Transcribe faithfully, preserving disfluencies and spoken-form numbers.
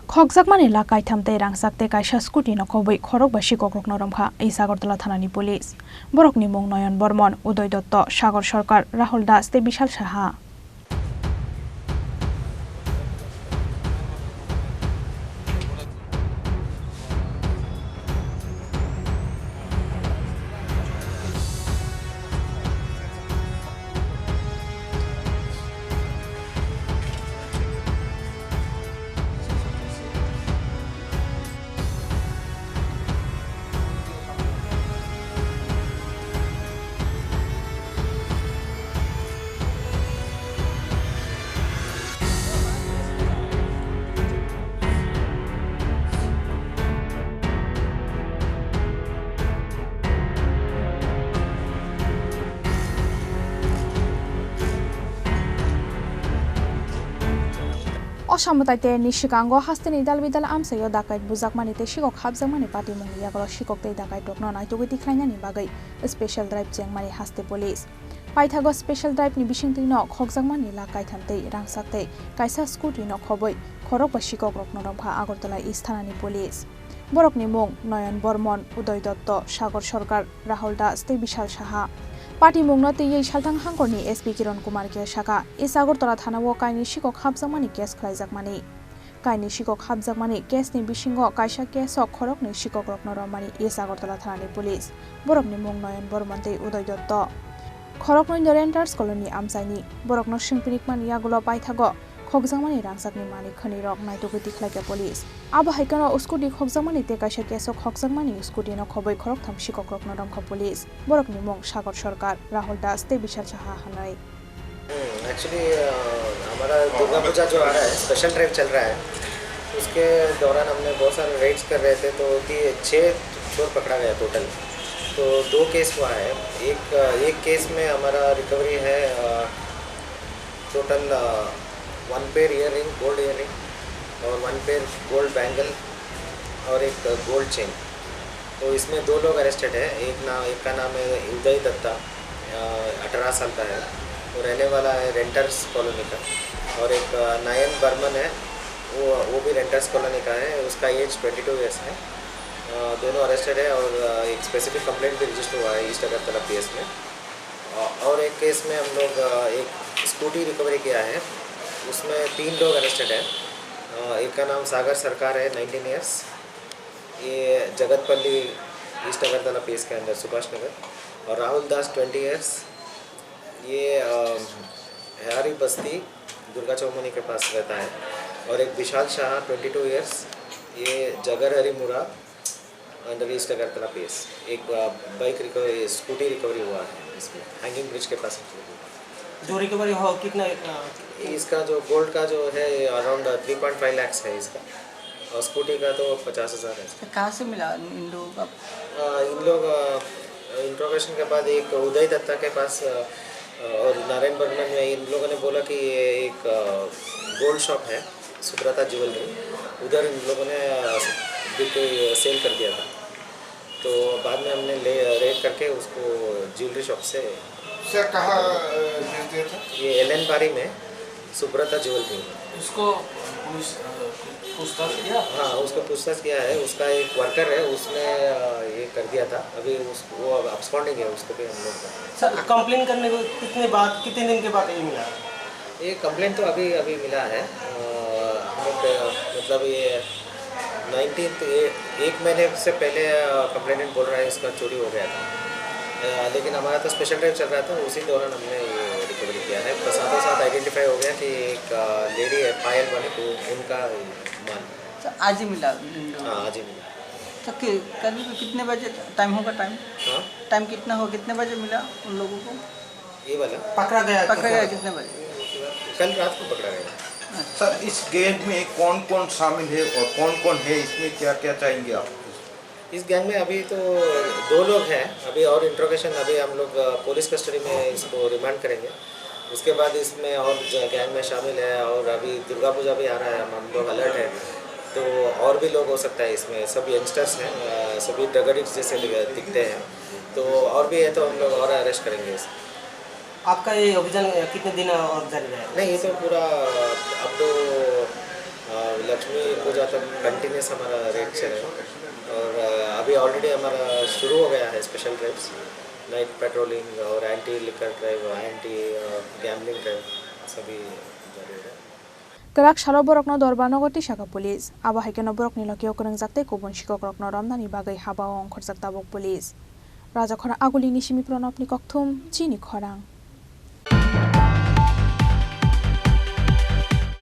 Khokjakmani lakh kaitham tei rangchak tei kaisa scooty no khobwi khorok ba sikokrokno romkha East Agartala thanani police. Borokni mung Noyon Bormon, Udoy Dotto, Sagar Sarkar, Rahul Das tei Bishal Saha. O samwtai tei ni swkango hasteni dal bidal amchaio dakai bujakmani tei sikok hapjakmani patimungni yagulo sikok tei dakai rokno naitugwi tikhlainani bagwi special drive chengmani haste police. Paithago special drive ni bisingtwi no khokjakmani lakh kaitham tei rangchak tei kaisa scooty no khobwi khorok ba sikok rokno romkha Agartala East thanani police. Borokni mung Noyon Bormon, Udoy Dotto, Sagar Sarkar, Rahul Das tei Bishal Saha. Patimungno twiwi salthang hangkorni S P Kiron Kumar khe sakha, East Agartala thanao kainwi sikok hapjakmani case khlaijakmani. Kainwi sikok hapjakmani case ni bisingo kaisa case o khoroknwi sikokrokno romani East Agartala thanani police. Borokni mung Noyon Bormon tei Udoy Dotto. Khoroknwi no Renters Colony amchaini. Borokno swngpinikmani yagulo paithago khokjakmani rangchakni manwi khwnwirok naitugwi tikhlaikha police. Abo hai kheno scooty khokjakmani tei kaisa case o khokjakmani scooty no khobwi khoroktham sikokrokno romkha police. Borokni mung Sagar Sarkar, Rahul Das tei Bishal Saha hwnwi. Actually हमारा दुर्गा पूजा जो आ रहा है, special drive चल रहा है। उसके दौरान हमने बहुत सारे रेड्स कर रहे थे, तो ये छः चोर पकड़ा गया टोटल। तो दो केस हुआ है। एक एक केस में हमारा रिकवरी है total one pair earliness, gold earliness, और वन पेयर गोल्ड बैंगल, और एक गोल्ड चेन। तो इसमें दो लोग अरेस्टेड है। एक ना एक का नाम है उदय दत्ता, अठारह साल का है, वो रहने वाला है रेंटर्स कॉलोनी का। और एक नयन बर्मन है, वो वो भी रेंटर्स कॉलोनी का है, उसका एज ट्वेंटी टू ईयर्स है। दोनों अरेस्टेड है और एक स्पेसिफिक कंप्लेंट भी रजिस्टर हुआ है ईस्ट अगरतला पीएस में। और एक केस में हम लोग एक स्कूटी रिकवरी किया है, उसमें तीन लोग अरेस्टेड है। एक का नाम सागर सरकार है, नाइनटीन ईयर्स, ये जगतपल्ली ईस्ट अगरतला पीएस के अंदर सुभाष नगर, और राहुल दास, ट्वेंटी ईयर्स, ये हयारी बस्ती दुर्गा चौमुनी के पास रहता है, और एक विशाल शाह, ट्वेंटी टू ईयर्स, ये जगर हरीमुरा, अंडर ईस्ट अगरतला पीएस। एक बाइक रिकवरी, स्कूटी रिकवरी हुआ है इसमें, हैंगिंग ब्रिज के पास। जो रिकवरी हो कितना? इसका जो गोल्ड का जो है, around three point five lakhs है इसका, और स्कूटी का तो पचास हज़ार है। तो कहाँ से मिला इन लोगों का? इन लोग इंट्रोगेशन के बाद एक उदय दत्ता के पास और नारायण बर्मन में इन लोगों ने बोला कि ये एक गोल्ड शॉप है सुब्रता ज्वेलरी, उधर इन लोगों ने बिक्री सेल कर दिया था। तो बाद में हमने ले रेड करके उसको ज्वेलरी शॉप से। सर, कहाँ बेच दिया था? ये एल एन बारी में सुब्रता ज्वेलरी में। उसको पुलिस पूछताछ किया? हाँ, उसको पूछताछ किया है। उसका एक वर्कर है, उसने ये कर दिया था। अभी उस वो अब अब्सकॉन्डिंग है, उसको भी हम लोग। सर, कंप्लेन करने को कितने बाद, कितने दिन के बाद ये मिला? ये कंप्लेन तो अभी अभी मिला है। हम लोग मतलब ये नाइनटीन, एक महीने से पहले कंप्लेनेंट बोल रहा है इसका चोरी हो गया था। लेकिन हमारा तो स्पेशल ड्राइव चल रहा था, उसी दौरान हमने ये रिकवरी किया है। तो साथों साथ आइडेंटिफाई हो गया कि एक लेडी है पायल बनी, तो उनका माल। तो आज ही मिला इन लोगों को? हाँ, आज ही मिला। तो कि-, करीब कितने बजे टाइम होगा, टाइम? हाँ। टाइम कितना हो, कितने बजे मिला उन लोगों को? ये वाला? पकड़ा गया पकड़ा गया कितना? कितने बजे? कल रात को पकड़ा गया। सर, इस गैंग में कौन कौन शामिल है और कौन कौन है इसमें, क्या क्या चाहेंगे आप? इस गैंग में अभी तो दो लोग हैं, अभी और इंट्रोगेशन, अभी हम लोग पुलिस कस्टडी में इसको रिमांड करेंगे। उसके बाद इसमें और गैंग में शामिल है, और अभी दुर्गा पूजा भी आ रहा है, हम लोग अलर्ट है। तो और भी लोग हो सकता है इसमें, सब यंगस्टर्स हैं, सभी ड्रग एडिक्ट जैसे दिखते हैं। तो और भी है तो हम लोग और अरेस्ट करेंगे। आपका ये अभियान कितने दिन और जारी रहेगा? नहीं, ये तो पूरा अप टू लक्ष्मी पूजा तक कंटिन्यूस हमारा रेड चलेगा। और अभी ऑलरेडी हमारा शुरू हो गया है स्पेशल ड्राइव्स, नाइट पेट्रोलिंग और anti liquor drive, anti gambling drive सभी जारी है। Kwrak salo borokno dorbar nogo tisaka police. Abo hai kheno borokni lokio kwrwngjak tei kubun sikokrokno romnani bagwi habao ongkhorjak tabuk police. Rajakhora Agulini simi Pranabni kokthum, chini khorang.